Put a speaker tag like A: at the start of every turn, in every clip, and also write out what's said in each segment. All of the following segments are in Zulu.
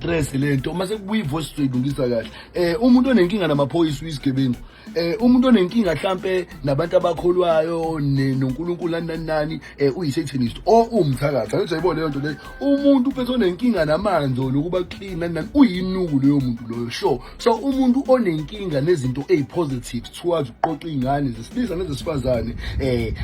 A: Asiyi-address lento, mase kubuya i-voice sizoyilungisa kahle. Umuntu onenkinga namaphoyisa uyisigebengu. Umuntu onenkinga mhlambe nabantu abakholwayo noNkulunkulu, nani nani nani, uyi-satanist or uwumthakathi. Angithi uyayibona leyo nto leyo? Umuntu phethe onenkinga namanzi or nokuba clean, nani nani, uyinuku leyo muntu loyo, sure. So umuntu onenkinga nezinto eyi-positive towards ukuqoqa iy'ngane zesilisa nezesifazane,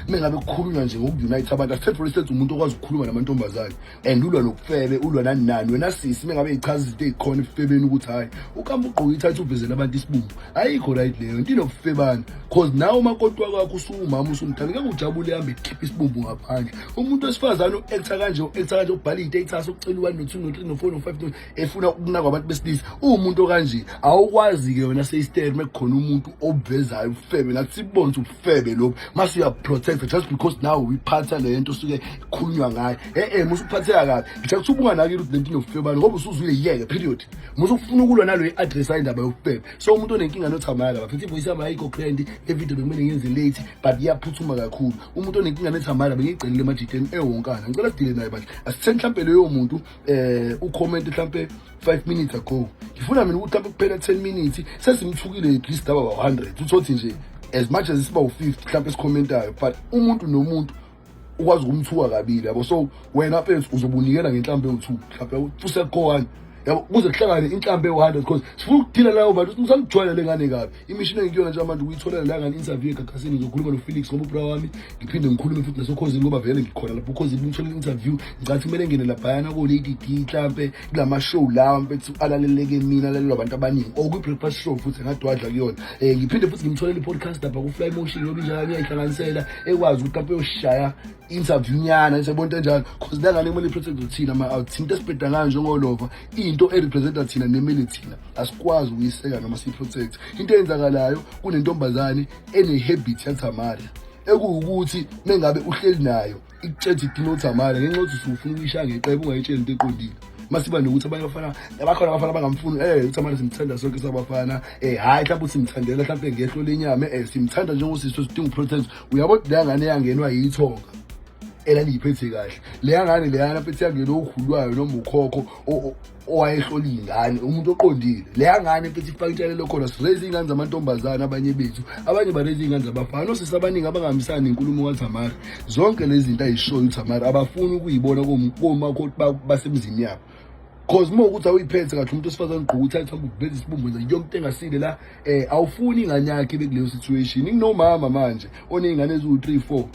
A: mengabe kukhulunywa nje ngoku-unite abantu, asithathe for instance umuntu okwazi ukukhuluma namantombazane and ulwa nobufebe, ulwa nani nani. Wena sisi, mengabe ichaza izinto ey'khona ebufebeni ukuthi hhayi, ukambe ugqoke ithathe uvezele abantu isibumbu, ayikho right leyo nto, inobufebana, 'cause nawe umakoti wakwakho usuwumama, usumdala, ngeke ujabule hambe khipha isibumbu ngaphandle. Umuntu wesifazane u-acta kanje, u-acta kanje, ubhala iy'status, ukucela u-one, no-two, no-three, no-four, no-five, efuna ukunakwa abantu besilisa, uwumuntu okanje. Awukwazi-ke wena seyisteri mekukhona umuntu obuvezayo ubufebe, nathi sibone ukuthi ubufebe lobu, mase uyaprotecta just because nawe uyiphatha le nto osuke ikhulunywa ngayo. E-e, musa ukuphatheka kabi. Ngithe kuthi ubunganakile ukuthi lento inobufebane ngoba usuzuyeyiyeke, period. Musa ukufuna ukulwa nalo, i-address indaba yobufebe. So umuntu onenkinga noThamara, bafethu, i-voice yami ayikho grand, le video bekumele ngiyenze late, but iyaphuthuma kakhulu. Umuntu onenkinga neThamara, bengiyicelile emajiteni ewonkana, ngicela sidile naye bandla. Asitheni mhlampe leyo muntu ucomment mhlampe 5 minutes ago. Ngifuna mina ukuthi mhlampe kuphela 10 minutes sesimthukile at least aba 100, uthothi nje as much as siba u50 mhlampe esikhomentayo, but umuntu nomuntu ukwazi ukumthuka kabili, yabo. So wena mfethu uzobunikela ngenhlambi ewu-2 mhlawumbe, usekho-one, yabo, kuze kuhlangane inhlambi ewu-100, because sifuna ukudila layo bantu. Usangijwayela le ngane kabi. Imishini engikuyona nje manje ukuyitholela la ngane interview eGagasini. Ngizokhuluma noFelix ngoba ubra wami, ngiphinde ngikhulume futhi nasoKhozini ngoba vele ngikhona lapho uKhozini, ngitholela interview. Ngicathi kumele ngene laphayana ko-Lady D, mhlampe kulama-show lawa mfethu alaleleke mina, alalelwa abantu abaningi, or kwi-breakfast show futhi engadwadla kuyona. Ngiphinde futhi ngimtholele i-podcast lapha ku-Fly Motion ngoba injalo iyayihlanganisela, ekwazi ukuthi mhlampe yoshaya interview nyana, nisebona into enjalo, 'cause la ngane kumele i-protect thina ma-out thina. Into esibheda ngayo njengolova, into e-representa thina nemele thina, asikwazi ukuyiseka noma siyi-protect. Into eyenzakalayo, kunentombazane ene-habit yaThamara, ekuwukuthi mengabe uhleli nayo ikutshela idina uThamara ngenxa yokuthi usufuna ukuyishaya ngeqebe, ungayitsheli into eqondile. Masiba nokuthi abanye abafana abakhona, abafana abangamfuni uThamara, simthanda sonke sabafana. Hhayi, mhlawumbe simthandela mhlawumbe ngehlo lenyama, simthanda njengosisi sidinga uprotect, uyabo. Leya ngane yangenwa yithonga elaliyiphethe kahle, leya ngane leyana mfethu yangena okhulwayo noma ukhokho owayehlola iy'ngane, umuntu oqondile. Leya ngane mfethu ifaka intshalelo khona. Siraise iy'ngane zamantombazane abanye bethu, abanye baraise iy'ngane zabafana. Osisi abaningi abangahambisani nenkulumo kaThamara, zonke lezi zinto ayishoyo uThamara abafuni ukuyibona komakoti basemzini yabo, 'cause uma ukuthi awuyiphethe kahle, umuntu wesifazane ugqoka ukuthi ayithanda ukuveza isibumbu, nje yonke into engasile la, awufuni ingane yakhe ibe kuleyo situation. Nginomama manje oney'ngane eziwu-3, 4,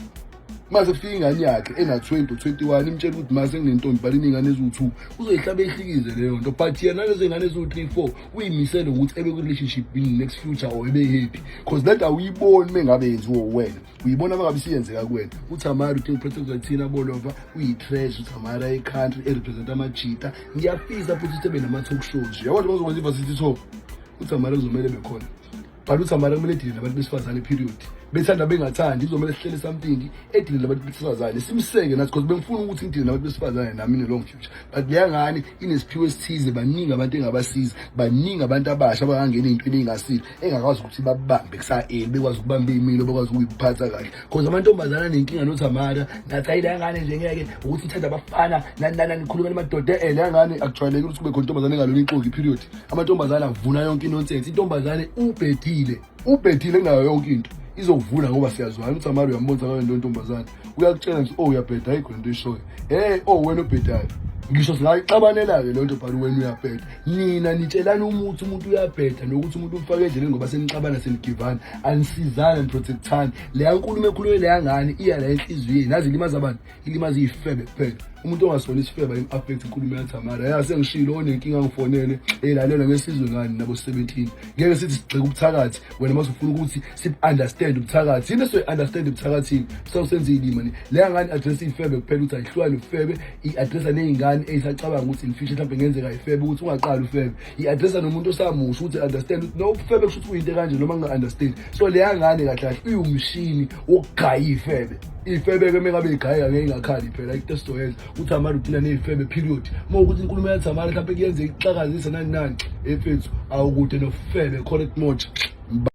A: mase kufika ingane yakhe ena-20 or 21, imtshela ukuthi mase nginentombi but iney'ngane eziwu-2, uzoyihlaba ehlikize leyo nto. But yena nalezo y'ngane eziwu-3, 4 uyimisele ukuthi ebe kwi-relationship in the next future or ebe happy, 'cause lento awuyiboni mengabe yenziwe wena, uyibona mengabe isiyenzeka kuwena. UThamara udinga uprotectwa thina bolova, uyi-treasure uThamara e-country erepresent amajita. Ngiyafisa futhi ukuthi ebe nama-talk shows, yabo, nje bazokwenza i-Varsity Talk, uThamara kuzomele bekhona, but uThamara kumele edile nabantu besifazane, period. Bethanda bengathandi, kuzomele sihlele something edile nabantu besifazane, simseke nathi, 'cause bengifuna ukuthi ngidile nabantu besifazane nami in the long future. But leya ngane inesiphiwo esithize, baningi abantu engabasiza, baningi abantu abasha abangangena ey'ntweni ey'ngasile, engakwazi ukuthi babambe kusa-early, bekwazi ukubamba iy'milo, bekwazi ukuyiphatha kahle, 'cause amantombazane anenkinga noThamara nathi, ayi, leya ngane nje ngeke ukuthi ithanda abafana, nani nani nani, khuluma namadoda. Leya ngane akujwayelekile ukuthi kube khona intombazane engalona ixoki, period. Amantombazane avuna yonke inonsense. Intombazane ubhedile, ubhedile kunayo yonke into izokuvuna, ngoba siyazwana. UThamara uyambonisa ngayo into, ntombazane uyakutshela nje, "Oh, uyabheda, ayikho lento eshoyo." Hey, oh, wena obhedayo, ngisho singayixabanela-ke leyo nto, but wena uyabheda. Nina nitshelana umuthi umuntu uyabheda nokuthi umuntu umfake endleleni ngoba senixabana, senigivana, anisizana, niprotectani. Leya nkulumo ekhulunywe leya ngane iya la enhliziyweni, nazi ilimaza abantu, ilimaza iy'febe kuphela. Umuntu ongasona isifebe ayim-affect inkulumo yaThamara. Ya, sengishilo, onenkinga ngifonele, elalela ngesizwe ngani nabo 17. Ngeke sithi sigxeke ubuthakathi, wena mase ufuna ukuthi sibu-understand ubuthakathi, yini esoyi-understand ebuthakathini? Sawusenza iy'lima ni. Leya ngane i-address iy'febe kuphela, ukuthi ayihlukane ubufebe. I-addressa ney'ngane ey'sacabanga ukuthi in future mhlawumbe kungenzeka ifebe, ukuthi ungaqali ufebe. I-addressa nomuntu osamusha ukuthi understand ukuthi no, ubufebe kusho ukuthi kuyinto ekanje noma nginga-understand. So leya ngane kahle kahle iwumshini wokugaya iy'febe. Iy'febe-ke mengabe igayeka ngeke ingakhali phela. Into esizoyenza, uThamara udila ney'febe, period. Uma ukuthi inkulumo yaThamara mhlawumbe kuyenzeka ixakazise nani nani, efethu awukude nofebe. Correct moja.